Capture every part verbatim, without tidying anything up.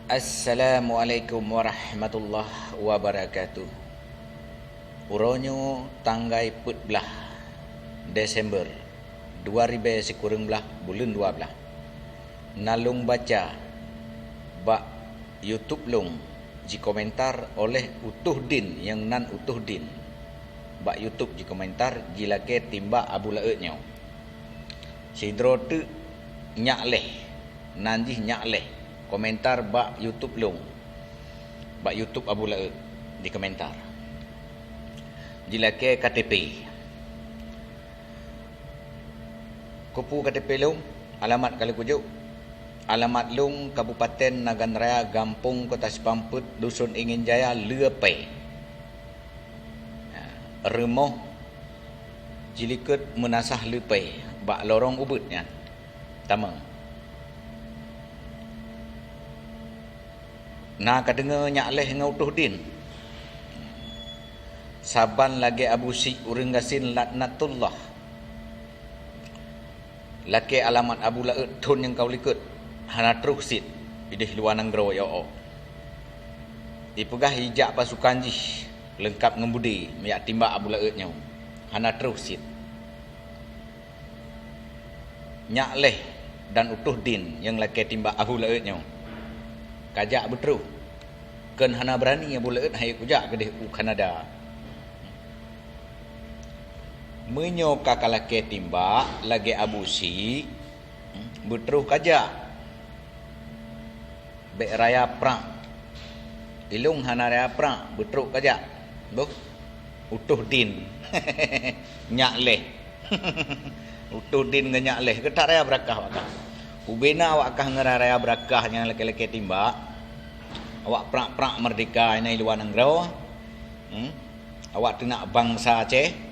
Assalamualaikum warahmatullahi wabarakatuh. Uroe nyoe tanggai peuet blaih Desember dua ribèe sikureueng blaih buleuen dua blaih. Na lôn baca bak YouTube lôn jikomentar oleh Utoh Din, nyang nan Utoh Din. Bak YouTube jikomentar jilakèe timbak Abu Laôt nyoe. Sidroe teuk Nyak Leh, nan jih Nyak Leh, komentar bak YouTube lôn. Bak YouTube Abu Laôt dikomentar. Jilakèe K T P. Keupeue K T P lôn? Alamat ka lheueh kujok. Alamat lôn Kabupaten Nagan Raya, Gampông Kota Sipampet, Dusun Ingin Jaya, Leupè. Ha, rumoh Cilikot Meunasah Leupè, bak lorong ubit nyan. Tamong. Na ka deungoe Nyak Leh ngon Utoh Din. Saban lagèe Abu Syik ureueng gasien laknatullah. Lakèe alamat Abu Laôt thôn nyang ka u likot, hana troh cit idéh luwa nanggroe, ya Allah. Ipeugah ijak pasukan jih leungkap ngon beudé, meujak timbak Abu Laôt nyoe, hana troh cit. Nyak Leh dan Utoh Din nyang lakèe timbak Abu Laôt nyoe, ka jak beutroh. Kheun hana beurani Abu Laôt, "Hayeu kujak keudéh u Kanada." Meunyoe ka, ka lakèe timbak lagèe Abu Syik, beutroh ka jak. Bèk raya prang. Ilôn hana raya prang, beutroh ka jak. Boh. Utoh Din. Nyak Leh. Utoh Din ngon Nyak Leh. Keu that raya beurakah awak kah. Ubena awak kah ngon raya beurakah nyang lakèe-lakèe timbak. Awak prang-prang meurdéhka inan i luwa nanggroe. Hmm? Awak teunak bansa Aceh.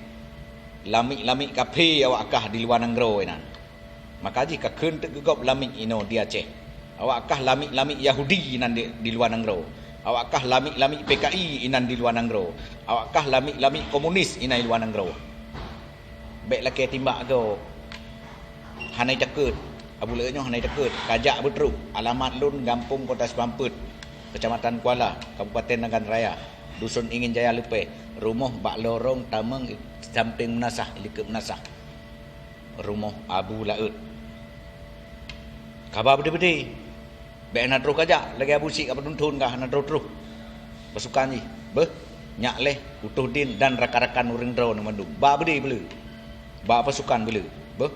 Lamiet-lamiet kafé awak kah di luwa nanggroe inan. Maka jih ka kheun teuk geugob lamiet inoe di Aceh. Awak kah lamiet-lamiet Yahudi inan di, di luwa nanggroe. Awak kah lamiet-lamiet P K I inan di luwa nanggroe. Awak kah lamiet-lamiet komunis inan di luwa nanggroe. Bèk lakèe timbak gob. Hana takot. Abu Laôt nyoe hana takot. Ka jak beutroh. Alamat lôn Gampông Kota Sipampet, Kecamatan Kuala, Kabupaten Nagan Raya, Dusun Ingin Jaya Leupè. Rumoh bak lorong tamong sampéng Meunasah, likot Meunasah. Rumoh Abu Laôt. Ka ba beudé-beudé. Bèk hana troh ka jak, lagèe Abu Syik ka peuthôn-thôn ka hana troh-troh. Pasukan jih, beuh, Nyak Leh, Utoh Din dan rakan-rakan ureueng droeneuh mandum. Ba beudé beuleu. Ba pasukan beuleu. Beuh.